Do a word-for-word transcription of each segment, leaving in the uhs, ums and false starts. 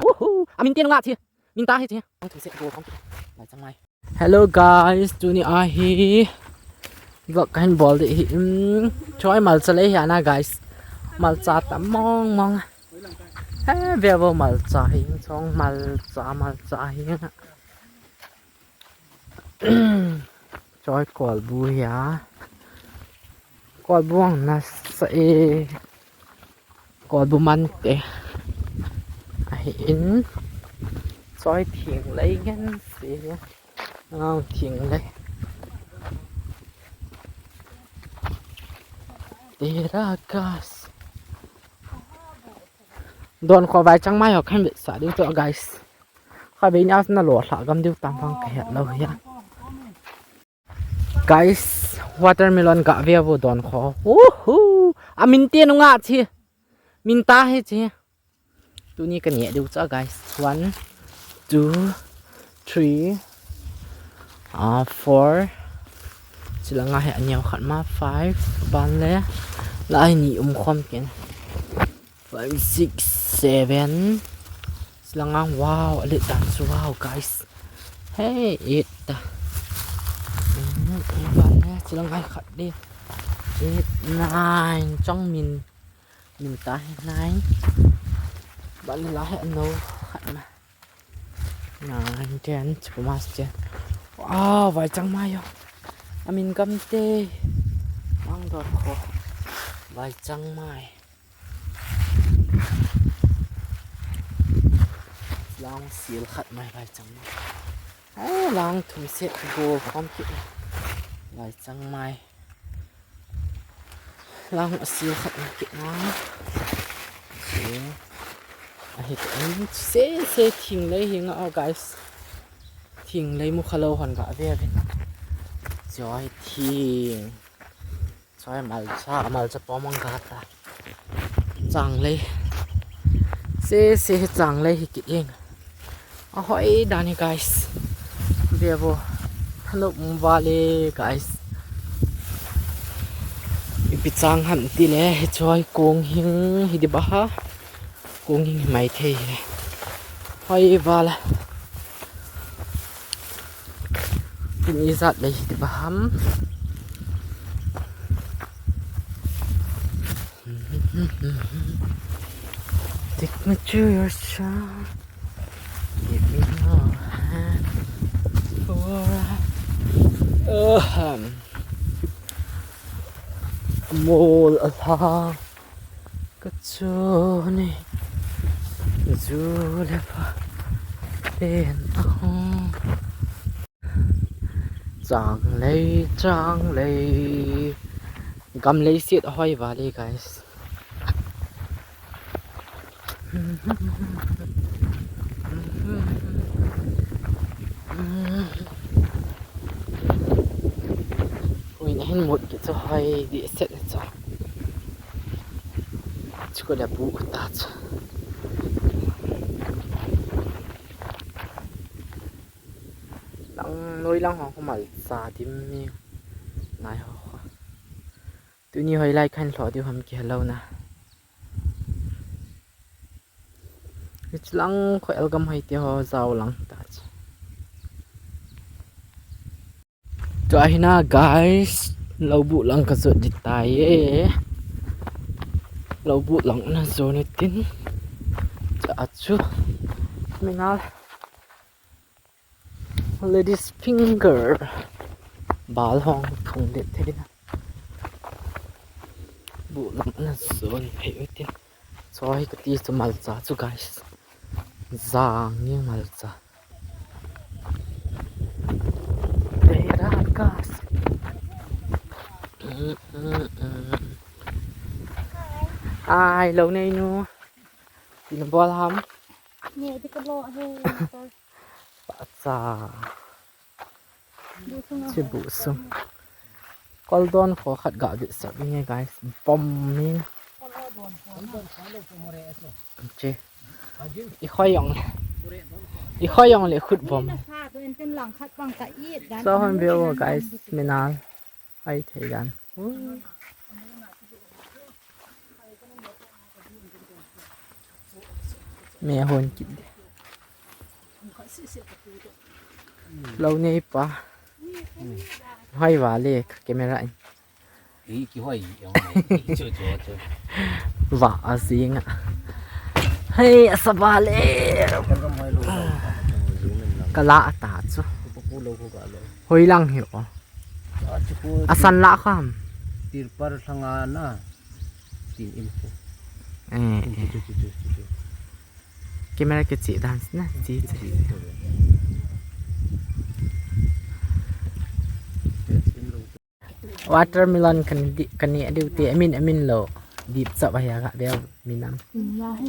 Uhu, amin tin nga chi. Min ta hi chi. Hello guys, tuni ahi vlog kahin bol ding ahi. Choi malcha lei hi ana guys. Malcha tam mong mong. He ve vo malcha hi, chong malcha, malcha hi. Choi kolbu hi a. Kolbu ang nasa e. Kolbu man te. Ahi in. Choi thing lei ngen si. Ang thing lei. Tera gas. Don kho vai chang mai ho khan sa ding to guys. Kha ve nia na lo hla gam diu tam vang ka het lo hia. Guys, watermelon ga ve vo don kho. Uhu! Amin te nu nga chi. Min ta hi chi. Tuni ka ne diu cha guys. One, two, three, ah, four. Chila nga he aniu khat ma five. Ban le. La ai ni um khom ken. Five, six, seven. Silanga, wow, a let dan chu, wow, guys. Hey, eight ta. Mm, eight ban le, silanga khat de. Eight, nine, chang min. Min ta he nine. Ban le la he no khat na. Nine, ten, chu mas ten. Wow, vai chang mai yo. Amin gam te. Mang dor kho. Vai chang mai. Lang sil khat mai vai chang mai. Ai, lang thum set go khom kit. Vai chang mai. Lang sil khat mai kit na. Okay. Ahi to in se se thing lei hi nga, oh, guys. Thing lei mu kha lo hon ga ve ve. Choi thing. Choi malcha, malcha pom ang ga ta. Chang lei. Se, se hi chang lei hi kit ing. A hoi dan hi, guys. Ve vo. Thanop um va le, guys. Ipi chang ham ti le, hi choi kong hing hi di ba ha. Kong hing hi mai thei hi. Hoi va la. Tin ijat lei hi di ba ham. Take me to your side. Give me your hand. For I, uh, um, mol alha. Ka chu ni. Zu le pa. Ten ahong. Chang lei, chang lei. Gam lei siet a hoi va le, guys. Ui, na hin mut ki chu hoi di set na chu. Chu ko le bu ta chu. Lang noi lang ho ko malcha dim mi nai ho. Tuni hoi lai khan lho diu ham ki hello na. Hiche lang kho elgam hoi te ho jao lang ta chu. Tua hi na guys, lou bu lang ka jot di tai e. Lou bu lang na jo ni tin. Cha chu. Minal. Ladies finger. Bal hong phung det thei na. Bu lang na jo ni phei u tin. Choi ka ti chu malcha chu guys. Jang ni malcha. Tera gas. Ai, lou nei nu. Tin bol ham. Ne, di ka lo he. Pacha. Chibu sung. Kol don kho khat ga vetsah nge guys. Bom min. Che. I khoi jong le. I khoi jong le khut bom. So hon veo guys, minal. Ai thei dan. Me hon kit de. Lo nei pa. Hoi vale ka camera in. Ei, kihoi, ei, chu, chu, chu. Va a zinga. Hei, asa vale. Kala ata chu. Hoi lang hi o. Asan la kham. Tirpal thanga na. Tin in ko. Eh, eh. Chu, chu, chu, chu, chu. Camera ke chi dan na, chi, chi. Watermelon kan di, kan ni adiu te, amin, amin lo. Dip chap a hia ka bel, minam. Min la he.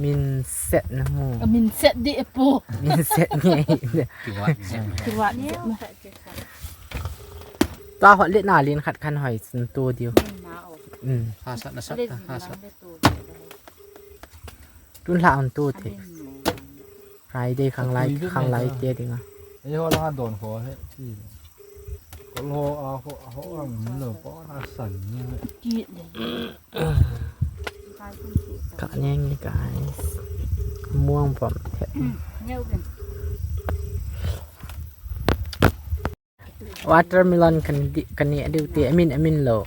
Min set na mu. Min set di e pu. Min set ni. Kiwat set. Kiwat set. Ta hot le na lin khat khan hoi sun tu diu. Min na o. Mm. Ha sat na sat ta, ha sat. Tun la an tu the. Friday khang lai, khang lai te dinga. Ei ho la don ho he. Ti. Ko lo a ho, ho ang lo ko na san ni. Ki le. Ka neng ni guys. Muang pom the. Neu ben. Watermelon kan di, kan ni adiu te, amin, amin lo.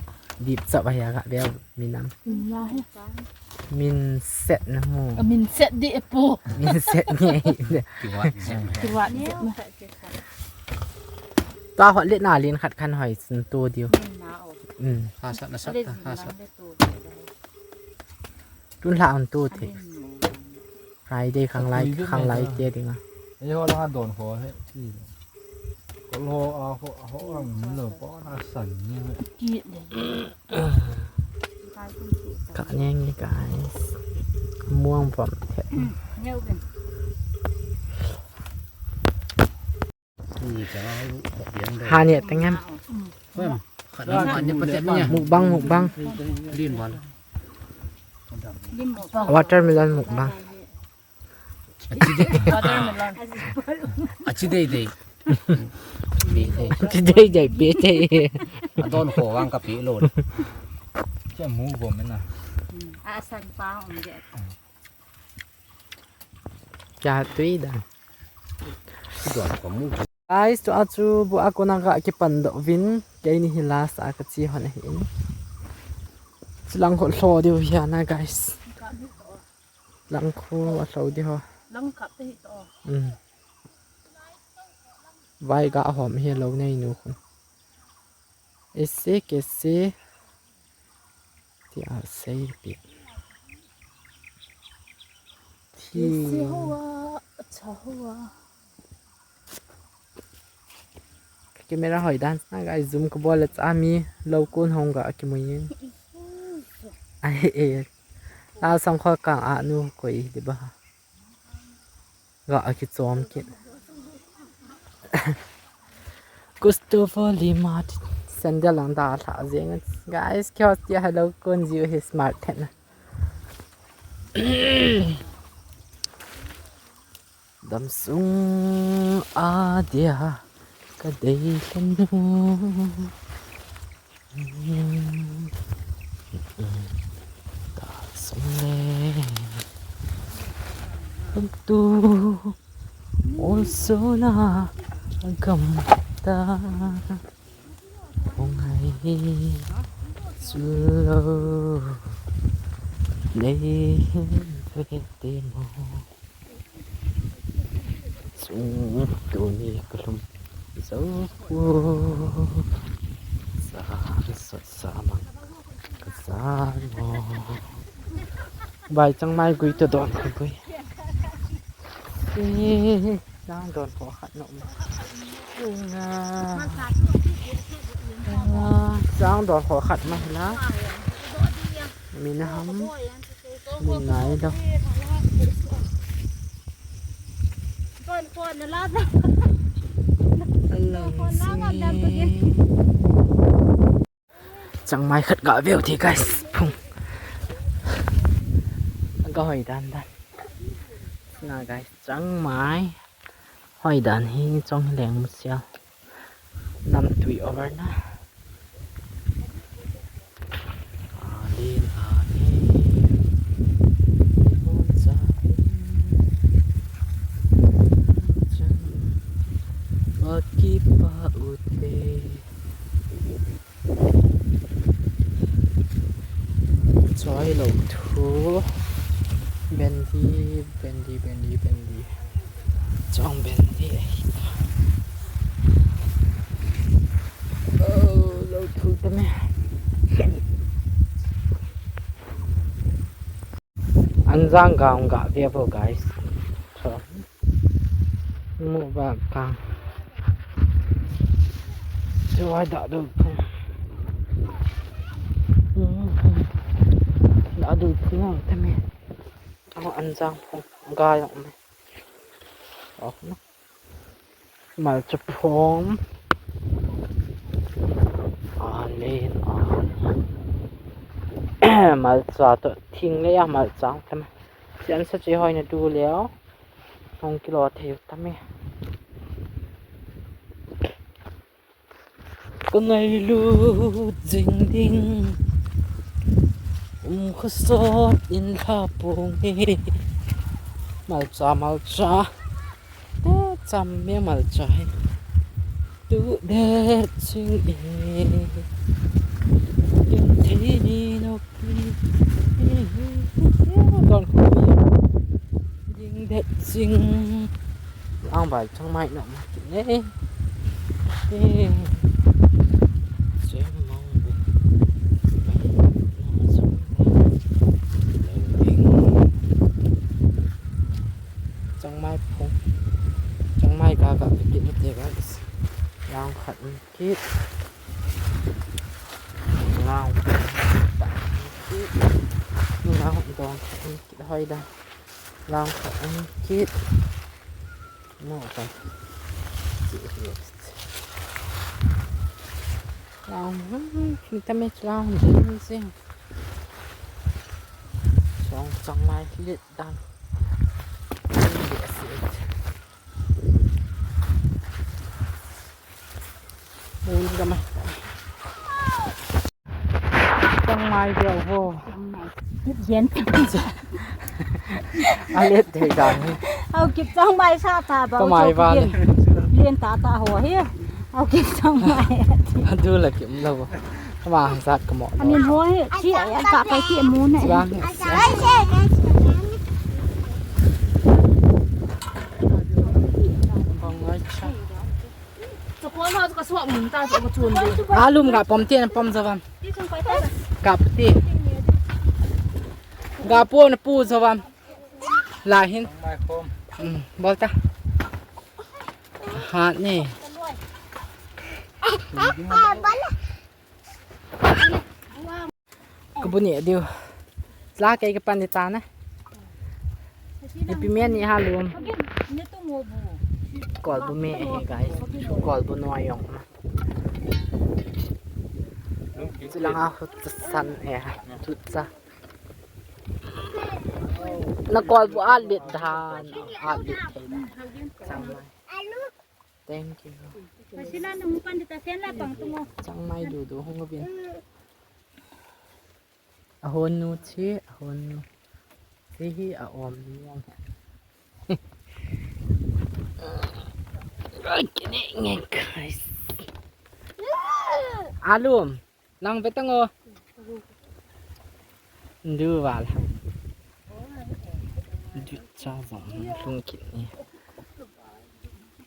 Dip chap a hia ka bel, minam. Min la he. Min set na mu. Min set di e pu. Min set ni. Kiwat set. Kiwat set. Ta hot le na lin khat khan hoi sun tu diu. Min na o. Mm. Ha sat na sat ta, ha sat. Tun la an tu the. Friday khang lai, khang lai te dinga. Ei ho la don ho he. Ti. Ko lo a ho, ho ang lo ko na san ni. Ki le. Ka neng ni guys. Muang pom the. Neu ben. Ha ni tengem. Mukbang, mukbang. Watermelon mukbang. Watermelon. Achi dei dei. Achi dei dei, pe dei. Adon ko wang ka pe lo. Che mu bo mena. Asan pa um de. Kya tui dan. Guys, tu achu bu a kona ga kipan doh vin, keini hi last a ka chi hon ahin. Chilang ho hlo diu hi ana guys. Lang khu a hlo diu ho. Lang kap te hi to. Mm. Vai ga hom hi lo nei nu khun. Ese kese. Ti a sei pi. Ti. Ese hoa, cha hoa. Ka camera hoi dan na guys, zoom ka bol le cha mi lo kun hong ga ki mui. Ai e. La sang kho ka a nu koi di ba. Ga a ki chom ki. Gusto for Lima sandal ang da tha jeng. Guys, kyo ti hello kun jiu hi smart then. Damsung a dia ka dei hlen nu. Damsung le. Tum tu. Ol sona gam ta. Ong hai. Sulo. Nei. Te mo. Chung tuni ka lhum zo pu. Sa, sa, sa mang ka sa mo. Bai chang mai gui to don ka gui. Eh, chang don ko khat no. Nga. Chang don ko khat ma la. Min ham. Min nai lo. Alang sing. Chang mai khat ga veu thi guys. Phung. Ga hoi dan dan. Na guys, chang mai. Hoi dan hi chong hi leng mu sial. Nam tui over na. Alin a e. Hon sa. Choi lo thu. Bendi, bendi, bendi, bendi. Chong bendi. Oh, lo thu tame. Anjang ga hung ga ve vo, guys. So, mu ba ka. Chu ai da do phu. Da do phu tame. Anjang phu ga yong me. Oh, no. Malcha phong. A len a. Malcha to thing le a malcha tam. Sian sa chi hoi na du leo. Hong kilo thei tam e. Ka ngailut jing ding. Um khosot in lha pong e. Malcha, malcha. Te cham me malcha hi. Tu det sing e. Kin thei ni nok ni. Don ko. Ding det sing. Ang bai chang mai nok ma ki ne. Te. Sing mong bu. Changmai phong. Changmai ga ga kit te, guys. Lang khat kit. Lang khat kit. Lang dong khat kit hoi da. Lang khat kit. No ka. Lang, kita me lang ding sing. Chong changmai lit dan. Mun ka mai. Changmai dia vo. Yen. A let thei dan hi. Au kip changmai sa ta ba. Ka mai va. Yen ta ta ho hi. Au kip changmai. A du la kim la vo. Ka ma han sat ka mo. Amin ho hi. Chi a ka kai ki mu ne. Chi ba. Bang ngai cha. Alum ga pom ti na pom javam. Ga pu ti. Ga pu na pu javam. La hin. Hmm, bol ta. Hat ni. Ka bu ni diu. Tla kei ka pan ni ta na. Ni pi men ni ha lum. Kol bu me e, guys. Kol bu no ayong. Chulang a hut san e. Hut sa. Na kol bu a lit dan. A lit thei dan. Chang mai. Thank you. Pasila na mu pan di ta sen la pang tu mo. Chang mai du du hung bin. A hon nu chi, a hon nu. Chi hi a om ni yang. Ai, kini nge guys. Alum, lang vetang o. Du val ha. Du cha jong lung kini.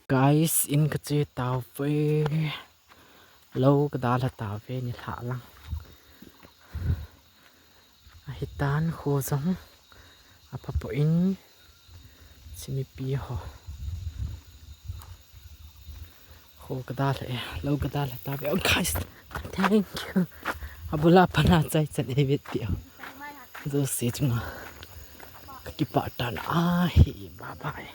Guys, in ka che tau ve. Lo ka dalha tau ve ni lha lang. Ahi tan kho jong. Apha poi. Chimi pi ho. Kho ka dalha e. Lo ka dalha tau ve. Oh, guys. Thank you. Abula pana chai chan e vet pi o. Jouse chunga. Ka kipah tan ahi. Bye bye.